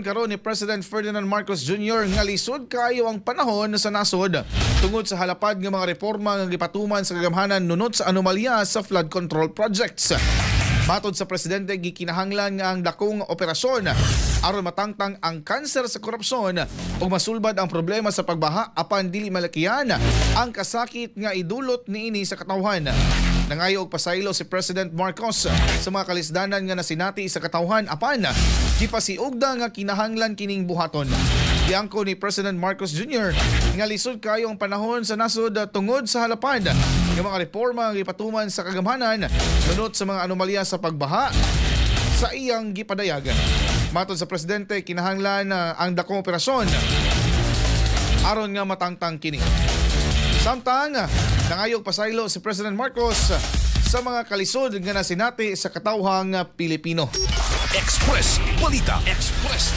Karon ni President Ferdinand Marcos Jr. nga lisod kaayo ang panahon sa nasod tungod sa halapad nga mga reforma nga gipatuman sa kagamhanan nunot sa anomalya sa flood control projects. Matod sa presidente, gikinahanglan nga ang dakong operasyon aron matangtang ang kanser sa korupsyon ug masulbad ang problema sa pagbaha, apan dili malakihan ang kasakit nga idulot niini sa katawhan. Nangayo og pasaylo si President Marcos sa mga kalisdanan nga nasinati sa katawhan, apan gipasiugda nga kinahanglan kining buhaton. Giangko ni President Marcos Jr. nga lisod kaayo ang panahon sa nasod tungod sa halapad nga mga reforma nga gipatuman sa kagamhanan nunot sa mga anomalya sa pagbaha sa iyang gipadayag. Matod sa presidente, kinahanglan ang dakong operasyon aron nga matangtang kini. Samtang, nangayog pasaylo si President Marcos sa mga kalisod nga nasinati sa katawhang Pilipino. Express Balita. Express.